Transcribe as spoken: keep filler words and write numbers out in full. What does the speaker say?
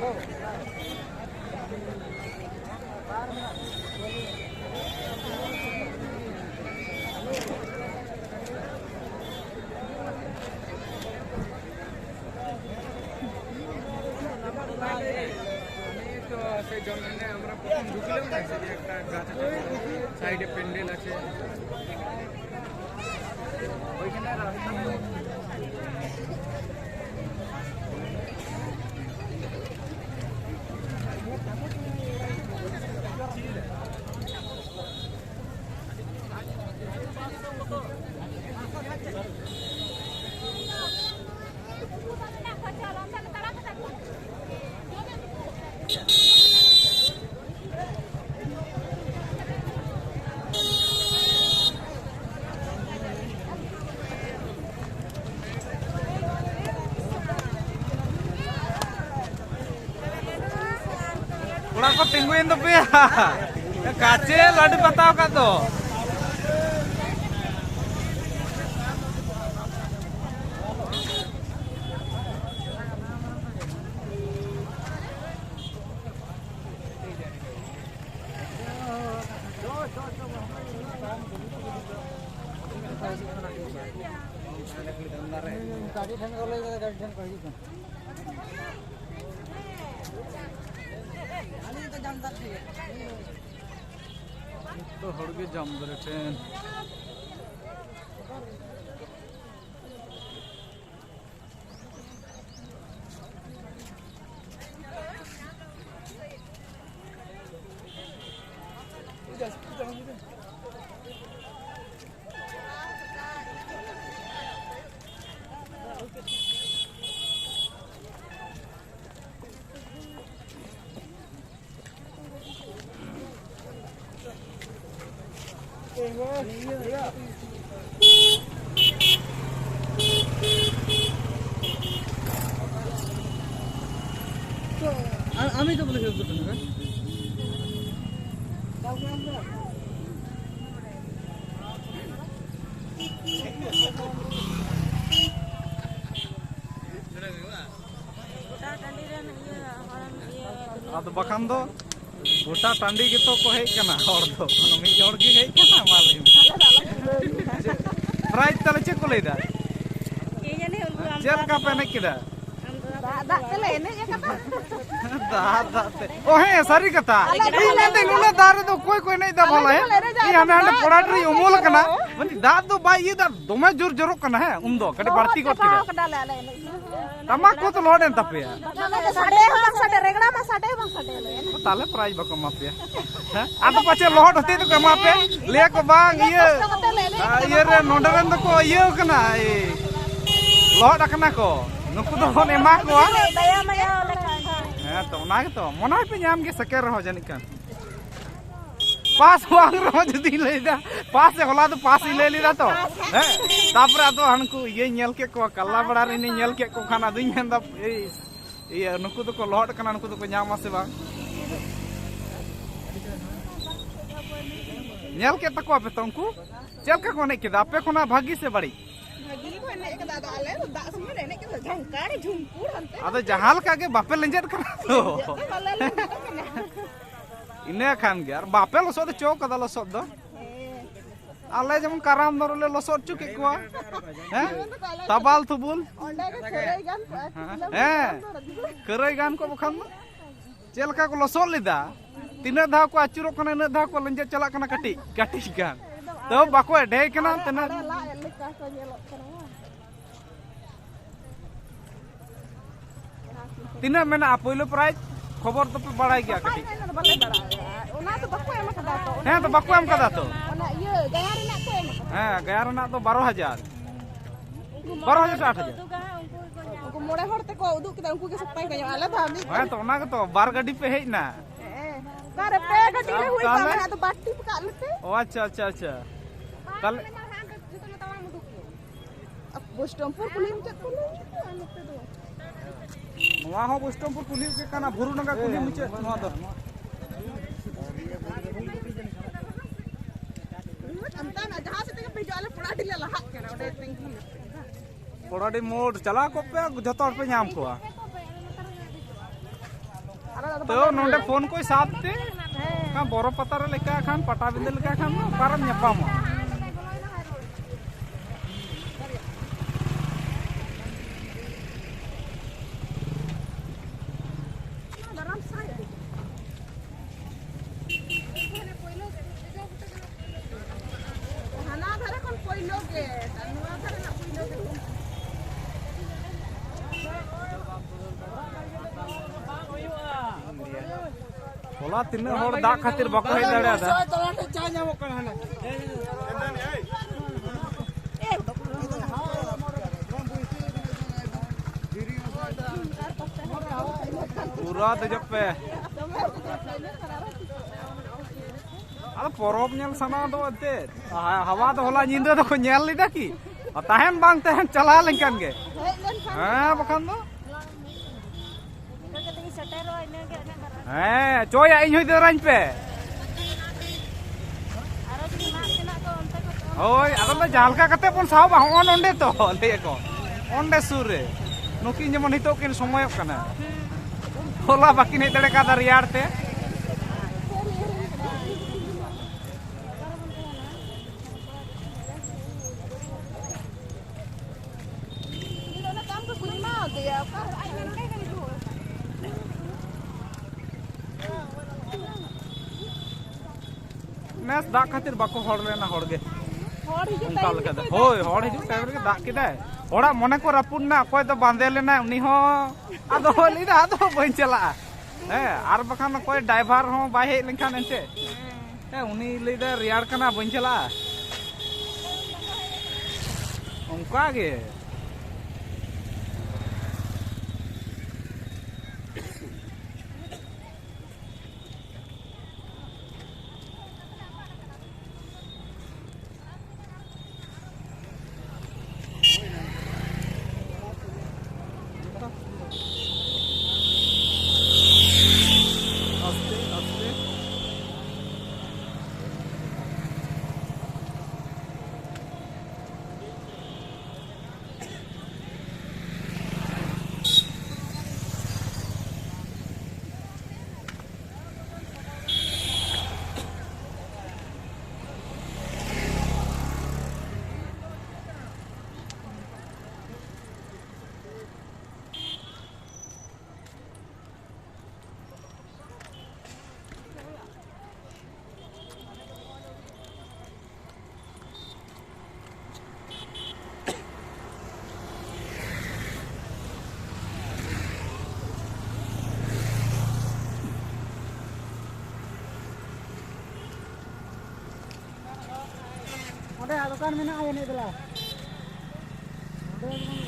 তো সেই জন্য আমরা প্রথম ঢুকলাম না, সেই যে একটা গাছ আছে, সাইডে প্যান্ডেল আছে, ওইখানে রাস্তা। ᱚᱲᱟᱜ ᱠᱚ ᱛᱤᱸᱜᱩᱭᱮᱱ ᱛᱟᱯᱮᱭᱟ᱾ ᱠᱟᱪᱮ ᱞᱟᱹᱰᱩ ᱯᱟᱛᱟᱣ ᱟᱠᱟᱫ ᱫᱚ᱾ ᱜᱟᱹᱰᱤ ᱴᱷᱮᱱ ᱠᱚ ᱞᱟᱹᱭ ᱠᱟᱫᱟ, ᱜᱟᱹᱰᱤ ᱴᱷᱮᱱ ᱠᱚ ᱦᱤᱡᱩᱜ ᱠᱟᱱᱟ᱾ ᱡᱚᱛᱚ ᱦᱚᱲ ᱜᱮ ᱡᱟᱢ ᱫᱟᱨᱮ ᱴᱷᱮᱱ᱾ আমি তো বলে ফেরত করতে হবে। ᱜᱚᱴᱟ ᱴᱟᱺᱰᱤ ᱨᱮᱱ ᱤᱭᱟᱹ ᱦᱚᱲ ᱟᱫᱚ ᱵᱟᱠᱷᱟᱱ ᱫᱚ ᱜᱚᱴᱟ ᱴᱟᱺᱰᱤ ᱜᱮᱛᱚ ᱠᱚ ᱦᱮᱡ ᱠᱟᱱᱟ ᱦᱚᱲ ᱫᱚ, ᱢᱤᱫ ᱦᱚᱲ ᱜᱮ ᱦᱮᱡ ᱠᱟᱱᱟ᱾ ᱢᱟ ᱞᱟᱹᱭ ᱢᱮ, ᱯᱨᱟᱭᱤᱡᱽ ᱛᱟᱦᱞᱮ ᱪᱮᱫ ᱠᱚ ᱞᱟᱹᱭᱫᱟ? ᱪᱮᱫ ᱞᱮᱠᱟ ᱯᱮ ᱮᱱᱮᱡ ᱠᱮᱫᱟ? ᱫᱟᱜ ᱫᱟᱜ ᱛᱮᱞᱮ ᱮᱱᱮᱡ ᱟᱠᱟᱫᱟ᱾ ᱫᱟᱜ ᱫᱟᱜ ᱛᱮ᱾ ᱚ ᱦᱮᱸ, ᱥᱟᱹᱨᱤ ᱠᱟᱛᱷᱟ᱾ ᱤᱧ ᱢᱮᱱᱫᱟᱹᱧ, ᱱᱩᱱᱟᱹᱜ ᱫᱟᱜ ᱨᱮᱫᱚ ᱚᱠᱚᱭ ᱠᱚ ᱮᱱᱮᱡ ᱫᱟ ᱵᱷᱟᱞᱟ, ᱦᱮᱸ? ᱤᱧ ᱦᱟᱸᱰᱮ ᱦᱟᱸᱰᱮ ᱯᱚᱲᱟᱰ ᱨᱤᱧ ᱩᱢᱩᱞ ᱟᱠᱟᱱᱟ, ᱢᱟᱱᱮ ᱫᱟᱜ ᱫᱚ ᱵᱟᱭ ᱤᱭᱟᱹ ᱫᱟ, ᱫᱚᱢᱮ ᱡᱳᱨ ᱡᱚᱨᱚᱜ ᱠᱟᱱᱟ, ᱦᱮᱸ? ᱩᱱᱫᱚ ᱠᱟᱹᱴᱤᱡ ᱵᱟᱹᱲᱛᱤ ᱜᱚᱫ ᱠᱮᱫᱟ᱾ ᱴᱟᱢᱟᱠ ᱠᱚ ᱛᱚ ᱞᱚᱦᱚᱫ ᱮᱱ ᱛᱟᱯᱮᱭᱟ᱾ ᱥᱟᱰᱮ ᱦᱚᱸ ᱵᱟᱝ ᱥᱟᱰᱮ, ᱨᱮᱜᱽᱲᱟ ᱢᱟ ᱥᱟᱰᱮ ᱦᱚᱸ ᱵᱟᱝ ᱥᱟᱰᱮ ᱞᱮᱱ᱾ ᱛᱟᱦᱞᱮ ᱯᱨᱟᱭᱤᱡᱽ ᱵᱟᱠᱚ ᱮᱢᱟ ᱯᱮᱭᱟ᱾ ᱦᱮᱸ? ᱟᱫᱚ ᱯᱟᱪᱮ ᱞᱚᱦᱚᱫ ᱦᱚᱛᱮᱡ ᱛᱮᱠᱚ ᱮᱢᱟ ᱯᱮ᱾ ᱞᱟᱹᱭᱟ ᱠᱚ ᱵᱟᱝ, ᱤᱭᱟᱹ, ᱤᱭᱟᱹ ᱨᱮ, ᱱᱚᱰᱮ ᱨᱮᱱ ᱫᱚᱠᱚ ᱤᱭᱟᱹ ᱠᱟᱱᱟ, ᱮᱭ, ᱞᱚᱦᱚᱫ ᱟᱠᱟᱱᱟ ᱠᱚ᱾ ᱱᱩᱠᱩ ᱫᱚᱵᱚᱱ ᱮᱢᱟ ᱠᱚᱣᱟ᱾ ᱫᱟᱭᱟ ᱢᱟᱭᱟ ᱞᱮᱠᱷᱟᱱ᱾ ᱦᱮᱸ ᱛᱚ, ᱚᱱᱟ ᱜᱮᱛᱚ᱾ ᱢᱚᱱᱮ ᱦᱚᱭ ᱯᱮ ᱧᱟᱢ ᱜᱮ ᱥᱮᱠᱮᱱᱰ ᱨᱮᱦᱚᱸ ᱡᱟᱹᱱᱤᱡ ᱠᱷᱟᱱ᱾ ᱯᱟᱥ ᱵᱟᱝ ᱨᱮᱦᱚᱸ ᱡᱩᱫᱤᱧ ᱞᱟᱹᱭᱫᱟ, ᱯᱟᱥ ᱮ, ᱦᱚᱞᱟ ᱫᱚ ᱯᱟᱥ ᱤᱧ ᱞᱟᱹᱭ ᱞᱮᱫᱟ ᱛᱚ᱾ ᱦᱮᱸ? ᱛᱟᱯᱚᱨᱮ ᱟᱫᱚ ᱦᱟᱱᱠᱩ ᱤᱭᱟᱹᱧ ᱧᱮᱞ ᱠᱮᱫ ᱠᱚᱣᱟ, ᱠᱟᱞᱞᱟ ᱵᱟᱲᱟ ᱨᱮᱱᱤᱧ ᱧᱮᱞ ᱠᱮᱫ ᱠᱚ ᱠᱷᱟᱱ ᱟᱫᱚᱧ ᱢᱮᱱᱫᱟ, ᱮᱭ, ᱤᱭᱟᱹ, ᱱᱩᱠᱩ ᱫᱚᱠᱚ ᱞᱚᱦᱚᱫ ᱠᱟᱱᱟ, ᱱᱩᱠᱩ ᱫᱚᱠᱚ ᱧᱟᱢᱟ ᱥᱮ ᱵᱟᱝ? ᱧᱮᱞ ᱠᱮᱫ ᱛᱟᱠᱚᱣᱟ ᱯᱮ ᱛᱚ ᱩᱱᱠᱩ? ᱪᱮᱫ ᱞᱮᱠᱟ ᱠᱚ ᱮᱱᱮᱡ ᱠᱮᱫᱟ? ᱟᱯᱮ ᱠᱷᱚᱱᱟᱜ ᱵᱷᱟᱹᱜᱤ ᱥᱮ ᱵᱟᱹᱲᱤᱡ? ᱵᱷᱟᱹᱜᱤ ᱜᱮᱠᱚ ᱮᱱᱮᱡ ᱠᱟᱫᱟ, ᱟᱫᱚ ᱟᱞᱮ ᱫᱚ ᱫᱟᱜ ᱥᱚᱢᱚᱭ ᱞᱮ ᱮᱱᱮᱡ ᱠᱟᱫᱟ, ᱡᱷᱟᱝᱠᱟᱲ ᱡᱷᱩᱢᱯᱩᱲ ᱦᱟᱱᱛᱮ ᱟᱫᱚ ᱱᱟᱛᱮ᱾ ᱡᱟᱦᱟᱸ ᱞᱮᱠᱟ ᱜᱮ ᱵᱟᱯᱮ ᱞᱮᱸᱡᱮᱫ ᱠᱟᱱᱟ ᱛᱚ᱾ ᱞᱮᱸᱡᱮᱫ ᱫᱚ ᱵᱟᱞᱮ ᱞᱮᱸᱡᱮᱫ ᱠᱟᱱᱟ᱾ ᱤᱱᱟᱹ ᱠᱷᱟᱱ ᱜᱮ, ᱟᱨ ᱵᱟᱯᱮ ᱞᱚᱥᱚᱫ ᱦᱚᱪᱚ ᱠᱟᱫᱟ ᱞᱚᱥᱚᱫ ᱫᱚ᱾ ᱦᱮᱸ᱾ ᱟᱞᱮ ᱡᱮᱢᱚᱱ ᱠᱟᱨᱟᱢ ᱫᱚ ᱞᱮ ᱞᱚᱥᱚᱫ ᱦᱚᱪᱚ ᱠᱮᱫ ᱠᱚᱣᱟ᱾ ᱦᱮᱸ? ᱛᱟᱵᱟᱞ ᱛᱩᱵᱩᱞ᱾ ᱚᱸᱰᱮ ᱜᱮ ᱠᱷᱟᱹᱨᱟᱹᱭ ᱜᱟᱱ ᱠᱚᱜᱼᱟ᱾ ᱦᱮᱸ᱾ ᱠᱷᱟᱹᱨᱟᱹᱭ ᱜᱟᱱ ᱠᱚ ᱵᱟᱠᱷᱟᱱ ᱫᱚ᱾ ᱪᱮᱫ ᱞᱮᱠᱟ ᱠᱚ ᱞᱚᱥᱚᱫ ᱞᱮᱫᱟ, ᱛᱤᱱᱟᱹᱜ ᱫᱷᱟᱣ ᱠᱚ ᱟᱹᱪᱩᱨᱚᱜ ᱠᱟᱱᱟ, ᱤᱱᱟᱹᱜ ᱫᱷᱟᱣ ᱠᱚ ᱞᱮᱸᱡᱮᱫ ᱪᱟᱞᱟᱜ ᱠᱟᱱᱟ ᱠᱟᱹᱴᱤᱡ, ᱠᱟᱹᱴᱤᱡ ᱜᱟᱱ᱾ ᱛᱟᱹᱣ ᱵᱟᱠᱚ ᱮᱰᱷᱮ ᱠᱟᱱᱟ, ᱛᱤᱱᱟᱹᱜ ᱟᱲᱮ ᱞᱟᱜ ᱮᱫ ᱞᱮᱠᱟ ᱠᱚ ᱧᱮᱞᱚᱜ ᱠᱟᱱᱟ᱾ ᱛᱤᱱᱟᱹᱜ ᱢᱮᱱᱟᱜᱼᱟ ᱯᱳᱭᱞᱳ ᱯᱨᱟᱭᱤᱡᱽ? ᱠᱷᱚᱵᱚᱨ ᱫᱚᱯᱮ ᱵᱟᱲᱟᱭ ᱜᱮᱭᱟ ᱠᱟᱹᱴᱤᱡ? ᱚᱱᱟ ᱫᱚ ᱵᱟᱠᱚ ᱮᱢ ᱠᱟᱫᱟ ᱛᱚ᱾ ᱦᱮᱸ, ᱛᱚ ᱵᱟᱠᱚ ᱮᱢ ᱠᱟᱫᱟ ᱛᱚ᱾ ᱚᱱᱟ ᱤᱭᱟᱹ ᱜᱟᱭᱟ ᱨᱮᱱᱟᱜ ᱠᱚ ᱮᱢ ᱠᱟᱫᱟ᱾ ᱦᱮᱸ, ᱜᱟᱭᱟ ᱨᱮᱱᱟᱜ ᱫᱚ ᱵᱟᱨᱚ ᱦᱟᱡᱟᱨ᱾ ᱵᱟᱨᱚ ᱦᱟᱡᱟᱨ ᱥᱮ ᱟᱴ ᱦᱟᱡᱟᱨ? ᱩᱱᱠᱩ ᱢᱚᱬᱮ ᱦᱚᱲ ᱛᱮᱠᱚ ᱩᱫᱩᱜ ᱠᱮᱫᱟ, ᱩᱱᱠᱩ ᱜᱮ ᱥᱚᱠᱛᱟᱧ ᱠᱚ ᱧᱟᱢᱟ᱾ ᱟᱞᱮ ᱫᱚ ᱢᱤᱫ ᱦᱮᱸ, ᱛᱚ ᱚᱱᱟ ᱜᱮᱛᱚ, ᱵᱟᱨ ᱜᱟᱹᱰᱤ ᱯᱮ ᱦᱮᱡ ᱮᱱᱟ᱾ ᱦᱮᱸ, ᱚᱠᱟᱨᱮ ᱯᱮ ᱜᱟᱹᱰᱤ ᱞᱮ ᱦᱩᱭ ᱠᱚᱜᱼᱟ, ᱛᱟᱦᱞᱮ? ᱢᱟᱱᱮ ᱟᱫᱚ ᱵᱟᱹᱲᱛᱤ ᱠᱟᱜ ᱞᱮᱯᱮ᱾ ᱚ, ᱟᱪᱪᱷᱟ, ᱟᱪᱪᱷᱟ, ᱟᱪᱪᱷᱟ᱾ ᱛᱟᱦᱞᱮ ᱵᱳᱥᱴᱚᱢᱯᱩᱨ ᱠᱩᱞᱦᱤ ᱢᱩᱪᱟᱹᱫ ᱠᱩᱞᱦᱤ ᱢᱩᱪᱟᱹᱫ, ᱟᱨ ᱱᱚᱛᱮ ᱫᱚ᱾ ᱱᱚᱣᱟ ᱦᱚᱸ ᱵᱳᱥᱴᱚᱢᱯᱩᱨ ᱠᱩᱞᱦᱤ ᱜᱮ ᱠᱟᱱᱟ, ᱵᱷᱩᱨᱩ ᱰᱟᱸᱜᱟ ᱠᱩᱞᱦᱤ ᱢᱩᱪᱟᱹᱫ ᱱᱚᱣᱟ ᱫᱚ᱾ ᱦᱟᱱᱛᱮ ᱱᱟ ᱡᱟᱦᱟᱸ ᱥᱮᱫ ᱛᱮᱜᱮ ᱯᱮ ᱦᱤᱡᱩᱜᱼᱟ, ᱟᱞᱮ ᱯᱚᱲᱟᱰᱤ ᱞᱮ ᱞᱟᱦᱟᱜ ᱠᱟᱱᱟ, ᱚᱸᱰᱮ ᱛᱤᱸᱜᱩ ᱞᱮ᱾ ᱯᱚᱲᱟᱰᱤ ᱢᱳᱲ ᱪᱟᱞᱟᱣ ᱠᱚᱜ ᱯᱮ, ᱡᱷᱚᱛᱚ ᱦᱚᱲ ᱯᱮ ᱧᱟᱢ ᱠᱚᱣᱟ᱾ ᱟᱨ ᱛᱚ ᱱᱚᱰᱮ ᱯᱷᱳᱱ ᱠᱚᱭ ᱥᱟᱵ ᱛᱮ, ᱚᱱᱠᱟ ᱵᱚᱨᱚ ᱯᱟᱛᱟ ᱨᱮ ᱞᱮᱠᱟ ᱠᱷᱟᱱ, ᱯᱟᱴᱟᱵᱤᱸᱫᱟᱹ ᱞᱮᱠᱟ ᱠᱷᱟᱱ ᱫᱚ ᱚᱠᱟᱨᱮᱢ ᱧᱟᱯᱟᱢᱟ? ᱦᱟᱱᱟ ᱫᱷᱟᱨᱮ ᱠᱷᱚᱱ ᱯᱳᱭᱞᱳ ᱜᱮ, ᱟᱨ ᱱᱚᱣᱟ ᱫᱷᱟᱨᱮ ᱨᱮᱱᱟᱜ ᱯᱳᱭᱞᱳ ᱜᱮ᱾ ᱦᱚᱞᱟ ᱛᱤᱱᱟᱹᱜ ᱦᱚᱲ ᱫᱟᱜ ᱠᱷᱟᱹᱛᱤᱨ ᱵᱟᱠᱚ ᱦᱮᱡ ᱫᱟᱲᱮᱭᱟᱫᱟ᱾ ᱯᱩᱨᱟᱹ ᱫᱮᱡᱚᱜ ᱯᱮ᱾ ᱟᱫᱚ ᱯᱚᱨᱚᱵᱽ ᱧᱮᱞ ᱥᱟᱱᱟ ᱫᱚ ᱮᱱᱛᱮᱫ᱾ ᱦᱟ-, ᱦᱟᱣᱟ ᱫᱚ ᱦᱚᱞᱟ ᱧᱤᱫᱟᱹ ᱫᱚᱠᱚ ᱧᱮᱞ ᱞᱮᱫᱟ ᱠᱤ? ᱟᱨ ᱛᱟᱦᱮᱱ ᱵᱟᱝ ᱛᱟᱦᱮᱱ ᱪᱟᱞᱟᱣ ᱞᱮᱱᱠᱷᱟᱱ ᱜᱮ᱾ ᱦᱮᱡ ᱞᱮᱱᱠᱷᱟᱱ ᱦᱮᱸ, ᱵᱟᱠᱷᱟᱱ ᱫᱚ᱾ ᱤᱱᱠᱟᱹ ᱠᱟᱛᱮ ᱜᱮ ᱥᱮᱴᱮᱨᱚᱜᱼᱟ, ᱤᱱᱟᱹᱜᱮ ᱤᱱᱟᱹᱜ ᱢᱟᱨᱟᱝ᱾ ᱦᱮᱸ, ᱪᱚᱭᱟ, ᱤᱧ ᱦᱚᱸᱭ ᱫᱟᱹᱨᱟᱹᱧ ᱯᱮ᱾ ᱟᱨᱚ ᱡᱩᱫᱤ ᱢᱟᱜ ᱛᱮᱱᱟᱜ ᱠᱚ ᱚᱱᱛᱮ ᱠᱚ ᱦᱳᱭ, ᱟᱫᱚ ᱞᱮ ᱡᱟᱦᱟᱸ ᱞᱮᱠᱟ ᱠᱟᱛᱮ ᱵᱚᱱ ᱥᱟᱦᱚᱵᱟ, ᱦᱚᱸᱜᱼᱚ ᱱᱚᱸᱰᱮ ᱛᱚ, ᱞᱟᱹᱭ ᱟᱠᱚ, ᱚᱸᱰᱮ ᱥᱩᱨ ᱨᱮ᱾ ᱱᱩᱠᱤᱱ ᱡᱮᱢᱚᱱ ᱱᱤᱛᱚᱜ ᱠᱤᱱ ᱥᱚᱢᱚᱭᱚᱜ ᱠᱟᱱᱟ, ᱦᱚᱞᱟ ᱵᱟᱹᱠᱤᱱ ᱦᱮᱡ ᱫᱟᱲᱮ ᱠᱟᱣᱫᱟ ᱨᱮᱭᱟᱲ ᱛᱮ᱾ ᱱᱮᱥ ᱫᱟᱜ ᱠᱷᱟᱹᱛᱤᱨ ᱵᱟᱠᱚ ᱦᱚᱲ ᱞᱮᱱᱟ ᱦᱚᱲ ᱜᱮ᱾ ᱦᱚᱲ ᱦᱤᱡᱩᱜ ᱚᱱᱠᱟ ᱴᱟᱭᱤᱢ ᱞᱮᱠᱟ ᱫᱚ᱾ ᱜᱮᱛᱚᱭ ᱦᱳᱭ, ᱫᱟᱜ ᱦᱚᱲ ᱠᱮᱫᱟ᱾ ᱦᱤᱡᱩᱜ ᱴᱟᱭᱤᱢ ᱨᱮᱜᱮ ᱫᱟᱜ ᱠᱮᱫᱟᱭ᱾ ᱦᱚᱲᱟᱜ ᱢᱚᱱᱮ ᱠᱚ ᱨᱟᱹᱯᱩᱫ ᱮᱱᱟ, ᱚᱠᱚᱭ ᱫᱚ ᱵᱟᱸᱫᱮ ᱞᱮᱱᱟᱭ, ᱩᱱᱤ ᱦᱚᱸ ᱟᱫᱚ ᱞᱟᱹᱭᱫᱟ, "ᱟᱫᱚ ᱵᱟᱹᱧ ᱪᱟᱞᱟᱜᱼᱟ᱾" ᱦᱮᱸ, ᱟᱨ ᱵᱟᱠᱷᱟᱱ ᱚᱠᱚᱭ ᱰᱟᱭᱵᱷᱟᱨ ᱦᱚᱸ ᱵᱟᱭ ᱦᱮᱡ ᱞᱮᱱᱠᱷᱟᱱ ᱮᱱᱛᱮ᱾ ᱦᱮᱸ, ᱩᱱᱤ ᱞᱟᱹᱭᱫᱟ, "ᱨᱮᱭᱟᱲ ᱠᱟᱱᱟ, ᱵᱟᱹᱧ ᱪᱟᱞᱟᱜᱼᱟ᱾" ᱚᱱᱠᱟ ᱜᱮ᱾ ᱟᱥᱛᱮ, ᱟᱥᱛᱮ᱾ ᱚᱸᱰᱮ ᱫᱚᱠᱟᱱ ᱢᱮᱱᱟᱜᱼᱟ ᱡᱟᱹᱱᱤᱡ ᱫᱮᱞᱟ᱾ ᱚᱸᱰᱮ ᱜᱮᱵᱚᱱ